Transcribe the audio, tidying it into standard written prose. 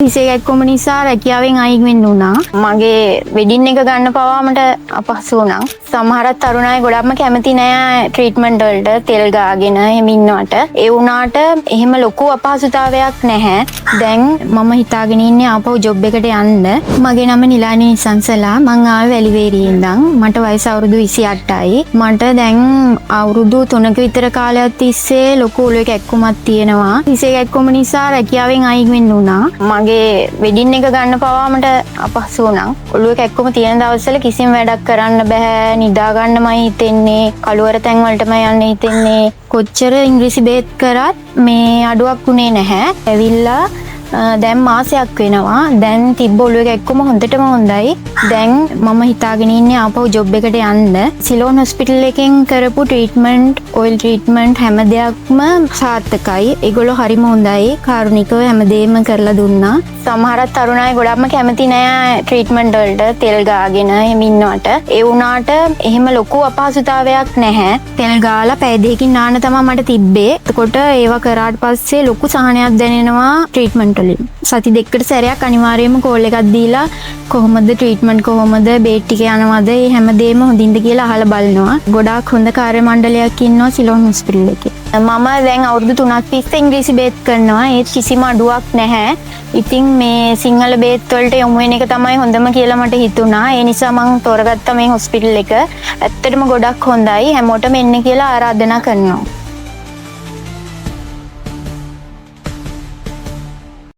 හිසේ කැක්කුම නිසා රැකියාවෙන් අයින් වෙන්න වුණා. මගේ වෙඩින් එක ගන්න පවා මට අපහසු වුණා. සමහර තරුණ අය ගොඩක්ම කැමති නෑ ට්‍රීට්මන්ට් වලට, තෙල් ගාගෙන එහෙම ඉන්නවට. ඒ වුණාට එහෙම ලොකු අපහසුතාවයක් නැහැ. දැන් මම හිතාගෙන ඉන්නේ ආපහු ජොබ් එකට යන්න. මගේ නම නිලානි නිසංසලා. මං ආවේ වැලිවේරියේ ඉඳන්. මට වයස අවුරුදු 28යි. මට දැන් අවුරුදු 3ක විතර කාලයක් තිස්සේ ලොකු ඔළුවේ කැක්කුමක් තියෙනවා. හිසේ කැක්කුම නිසා රැකියාවෙන් අයින් වෙන්න වුණා. මගේ වෙඩින් එක ගන්න පවා මට අපහසු වුණා. ඔළුවේ කැක්කුම තියෙන දවස්වල කිසිම වැඩක් කරන්න බෑ. නිදා ගන්නමයි හිතෙන්නේ. කළුවර තැන් වලටමයි යන්න හිතෙන්නේ. කොච්චර ඉංග්‍රීසි බේත් කරත් මේ අඩුවක් වුණේ නැහැ. ඇවිල්ලා දැන් මාසයක් වෙනවා. දැන් තිබ්බ ඔළුවේ කැක්කුම හොඳටම හොඳයි. දැන් මම හිතාගෙන ඉන්නේ ආපහු ජොබ් එකට යන්න. සිලෝන් හොස්පිටල් එකෙන් කරපු ට්‍රීට්මන්ට්, ඔයිල් ට්‍රීට්මන්ට් හැම දෙයක්ම සාර්ථකයි. ඒගොල්ලෝ හරිම හොඳයි. කාරුණිකව හැමදේම කරලා දුන්නා. සමහර තරුණ අය ගොඩක්ම කැමති නෑ ට්‍රීට්මන්ට් වලට, තෙල් ගාගෙන එහෙම ඉන්නවට. ඒ වුණාට එහෙම ලොකු අපහසුතාවයක් නැහැ. තෙල් ගාලා පැය 2කින් නාන්න තමයි මට තිබ්බේ. එතකොට ඒවා කරාට පස්සේ ලොකු සහනයක් දැනෙනවා ට්‍රීට්මන්ට් වලින්. සති 2කට සැරයක් අනිවාර්යයෙන්ම කෝල් එකක් දීලා කොහොමද ට්‍රීට්මන්ට්, කොහොමද බේත් ටික යනවද, ඒ හැමදේම හොඳින්ද කියලා අහලා බලනවා. ගොඩාක් හොඳ කාර්ය මණ්ඩලයක් ඉන්නවා සිලෝන් හොස්පිටල් එකේ. මම දැන් අවුරුදු 3ක් තිස්සේ ඉංග්‍රීසි බේත් කරනවා. ඒත් කිසිම අඩුවක් නැහැ. ඉතින් මේ සිංහල බේත් වලට යොමු වෙන එක තමයි හොඳම කියලා මට හිතුණා. ඒ නිසා මං තෝරගත්තා මේ හොස්පිටල් එක. ඇත්තටම ගොඩක් හොඳයි. හැමෝටම එන්න කියලා ආරාධනා කරනවා.